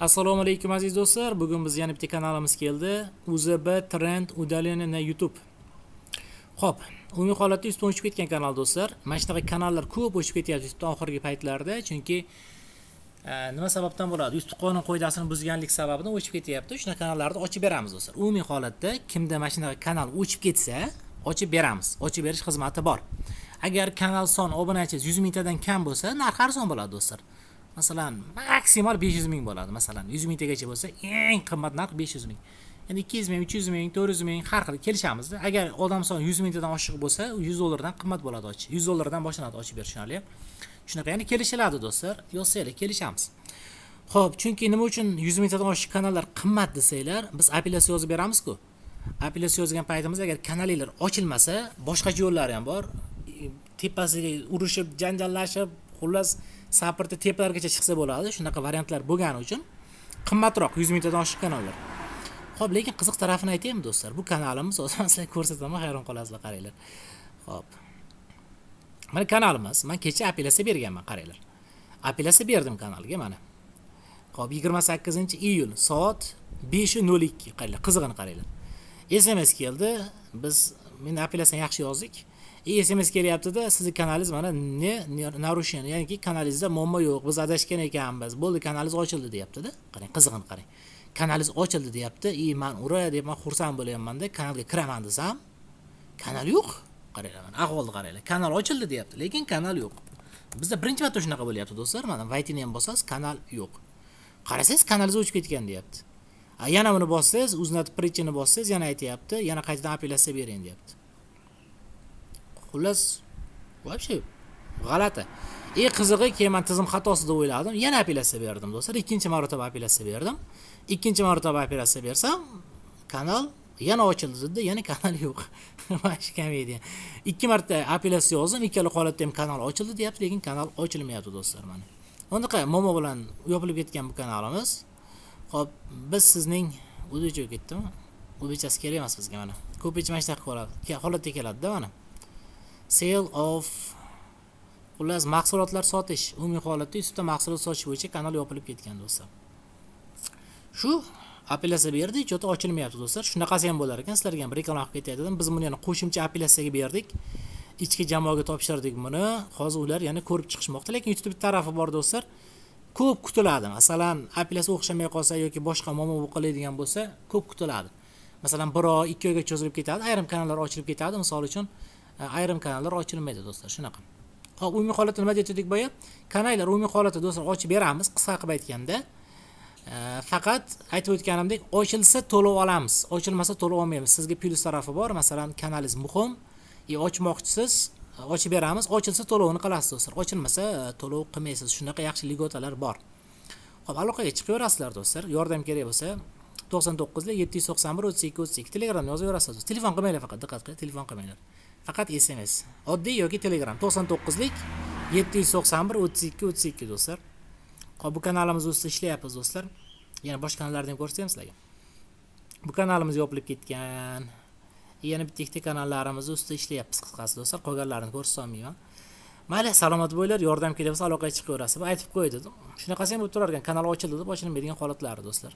Assalomu alaykum aziz do'stlar. Bugun biz yana bitta kanalimiz keldi. UZB Trend удаление на YouTube. Xo'p, umumiy holatda YouTubedan o'chib ketgan kanal do'stlar. Mana shunaqa kanallar ko'p o'chib ketyapti YouTubedan oxirgi paytlarda, chunki nima sababdan bo'ladi? YouTube qonun qoidasini buzganlik sababidan o'chib ketyapti. Shunaqa kanallarni ochib beramiz do'stlar. Umumiy holatda kimda mana shunaqa kanal o'chib ketsa, ochib beramiz. Ochib berish xizmati bor. Agar kanal son obunachisi 100 mingtadan kam bo'lsa, narxi arzon bo'ladi do'stlar. Masalan, maksimal 500 ming bo'ladi. Masalan, 100 mingtagacha bo'lsa, eng qimmat narx 500 ming. Endi 200 ming, 300 ming, 400 ming har xil kelishamiz. Agar odam soni 100 mingtadan oshiq bo'lsa, 100 dollardan qimmat bo'ladi ochish. 100 dollardan boshlanadi ochib berish, tushunarli? Shunaqa, ya'ni kelishiladi do'stlar. Yozsanglar kelishamiz. Xo'p, chunki nima uchun 100 mingtadan oshiq kanallar qimmat desanglar, biz apellyatsiya yozib beramiz-ku. Apellyatsiya yozgan paytimizda agar kanalinglar ochilmasa, boshqacha yo'llari ham bor. Tepasiga urushib, janjallashib, xullas saprda tepalargacha chiqsa bo'ladi. Shunaqa variantlar bo'lgani uchun qimmatroq 100 mingtadan oshiq kanallar. Xo'p, lekin qiziq tarafini aytaymi do'stlar? Bu kanalimiz, hozir man sizlarga ko'rsataman, hayron qolasizlar, qaranglar. Xo'p. Mana kanalimiz. Men kecha apellyatsiya berganman, qaranglar. Apellyatsiya berdim kanalga mana. Xo'p, 28-iyul soat 5:02, qaranglar, qizig'ini qaranglar. SMS keldi. Biz men apellyatsiyani yaxshi yozdik. SMS kelyapti-da, sizni kanalingiz mana не нарушение, ya'niki kanalingizda muammo yo'q, biz adashgan ekanmiz. Bo'ldi, kanalingiz ochildi deyapti-da. Qarang, qizig'ini qarang. Kanalingiz ochildi deyapti. Man ura deb men xursand bo'lyapman-da, kanalga kiraman desam, kanal yo'q. Qaranglar, mana ahvolni qaranglar. Kanal ochildi deyapti, lekin kanal yo'q. Bizda birinchi marta shunaqa bo'lyapti do'stlar. Mana Vaytini ham bosasiz, kanal yo'q. Qarasangiz, kanalingiz o'chib ketgan deyapti. Yana buni bossangiz, узнать причину bossangiz, yana aytyapti, yana qaytadan apellyatsiya bering deyapti. Xullas, вообще g'alati. Qizig'i, keyin men tizim xatosi deb o'yladim, yana apellyatsiya berdim do'stlar. Ikkinchi marotaba apellyatsiya berdim. Ikkinchi marotaba apellyatsiya bersam, kanal yana ochildi dedi, yana kanal yo'q. Mana shu komediya. Ikki marta apellyatsiya yozdim, ikkala holatda ham kanal ochildi deyapti, lekin kanal ochilmayapti do'stlar mana. Unaqa muammo bilan yopilib ketgan bu kanalimiz. Xo'p, biz sizning o'zicha ketdimi? O'zbekchasi kerak emas bizga mana. Ko'pincha mana shunaqa bo'ladi. Holatda keladida mana. Sale of, xullas mahsulotlar sotish, umumiy holatda YouTube'da mahsulot sotish bo'yicha kanal yopilib ketgan do'stlar. Shu apellyatsiya berdik, cho'ta ochilmayapti do'stlar. Shunaqasi ham bo'lar ekan, sizlarga ham reklama qilib ketay dedim. Biz buni yana qo'shimcha apellyatsiyaga berdik. Ichki jamoaga topshirdik buni. Hozir ular yana ko'rib chiqishmoqda, lekin YouTube tarafi bor do'stlar. Ko'p kutiladi. Masalan, apellyatsiya o'xshamay qolsa yoki boshqa muammo bo'lib qoladigan bo'lsa, ko'p kutiladi. Masalan, 1 oy, 2 oyga cho'zilib ketadi, ayrim kanallar ochilib ketadi, misol uchun, ayrim kanallar ochilmaydi do'stlar, shunaqa. Xo'p, umumiy holatda nima dedik boya? Kanallar umumiy holatda do'stlar ochib beramiz, qisqa qilib aytganda. Faqat aytib o'tganimdek, ochilsa to'lov olamiz, ochilmasa to'lov olmaymiz. Sizga plyus tarafi bor, masalan, kanalingiz muhim, ochmoqchisiz, ochib beramiz, ochilsa to'lovini qilasiz do'stlar, ochilmasa to'lov qilmaysiz. Shunaqa yaxshi ligotalar bor. Xo'p, aloqaga chiqaverasizlar do'stlar, yordam kerak bo'lsa 99 791 32 32 Telegramda yozaverasiz. Telefon qilmanglar faqat, diqqat qiling, telefon qilmanglar. Faqat SMS, oddiy yoki Telegram 99 791 32 32 do'stlar. Xo'p, bu kanalimiz ustida ishlayapmiz do'stlar. Yana boshqa kanallarni ham ko'rsataymi sizlarga. Bu kanalimiz yopilib ketgan. Yana bitta ikkita kanallarimiz ustida ishlayapmiz qisqasi do'stlar. Qolganlarini ko'rsata olmayman. Mayli, salomat bo'linglar, yordam kerak bo'lsa aloqaga chiqaverasiz. Bu aytib qo'y dedim. Shunaqasi ham bo'lib turar ekan, kanal ochildi deb ochilmaydigan holatlari do'stlar.